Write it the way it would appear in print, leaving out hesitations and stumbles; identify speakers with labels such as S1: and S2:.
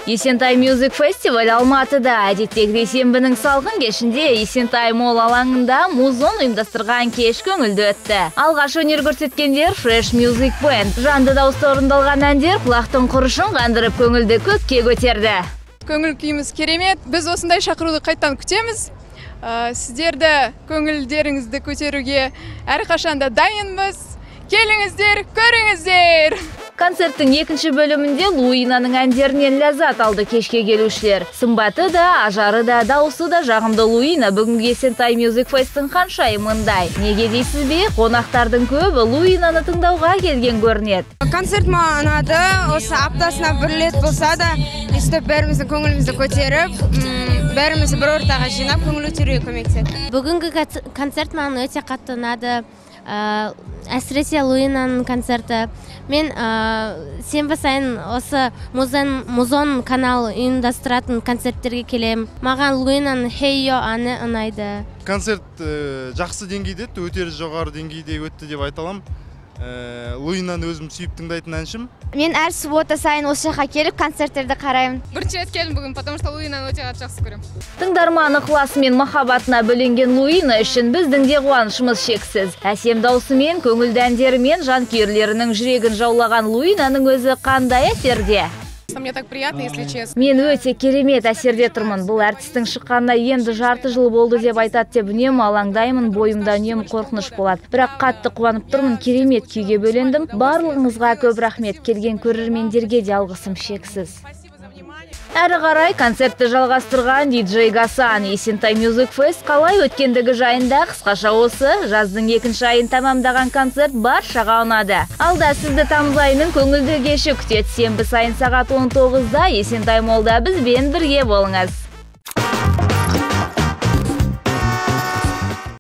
S1: Есентай Music Festival Алматыда. Әдеттегідей сенбінің салқын кешінде Есентай Молл алаңында Музон ұйымдастырған кеш көңілді өтті. Алғаш өнер көрсеткендер Fresh Music Band. Жанды дауыста орындалған әндер құлақтың құрышын қандырып, көңілді көкке көтерді.
S2: Көңіл күйіміз керемет. Біз осындай шақыруды қайттан күтеміз. Сіздерді көңілдеріңізді көтеруге әрқашанда дайынбыз. Келіңіздер, көріңіздер!
S1: Концерттің екінші бөлімінде Луинаның әндерінен ләззат алды кешке келушілер. Сымбаты да, ажары да, дауысы да жағымды Луина бүгінгі Есентай Music Fest'ің ханшайымындай. Неге дейсіз бе? Қонақтардың көбі Луинаны тыңдауға келген көрінеді.
S3: Концерт маған ұнады. Осы аптасына бір рет болса да, өйстіп бәріміздің көңілімізді көтеріп, бәрімізді бір ортаға жинап, көңіл көтеруге көмектеседі.
S4: Бүгінгі концерт маған өте қатты ұнады. Әсіресе Луинаның концерті. Мен сенбі сайын осы Музон канал ұйымдастыратын концерттерге келем. Маған Луинаның Hey Yo әні ұнайды.
S5: Концерт жақсы деңгейде өтті, өте жоғары деңгейде өтті деп айта аламын. Луинаны өзім сүйіп тыңдайтын әншім.
S6: Мен әр суббота сайын осы жаққа келіп концерттерді қараймын.
S2: Бірінші рет келдім бүгін, потому что Луинаны өте қатты жақсы көремін.
S1: Тыңдарман ықыласы мен махаббатына бөленген Луина үшін біздің де қуанышымыз шексіз. Әсем даусымен, көңілді әндерімен жанкүйерлерінің жүрегін жаулаған Луинаның өзі қандай әсерде?
S2: Мне так приятно, если честно.
S1: Мен өте керемет әсерде тұрмын. Бұл әртістің шыққанына енді жарты жыл болды деп айтады деп үнемі алаңдаймын, бойымда үнемі қорқыныш болады. Бірақ қатты қуанып тұрмын, керемет күйге бөлендім. Барлығыңызға көп рахмет. Келген көрермендерге де алғысым шексіз. Әрі қарай концертті жалғастырған диджей Гасан. Есентай Music Fest қалай өткендігі жайында қысқаша осы. Жаздың екінші айын тамамдаған концерт баршаға ұнады. Алда сізді тамыз айының көңілді кеші күтеді. Сенбі сайын сағат 19-да Есентай Моллда бізбен бірге болыңыз.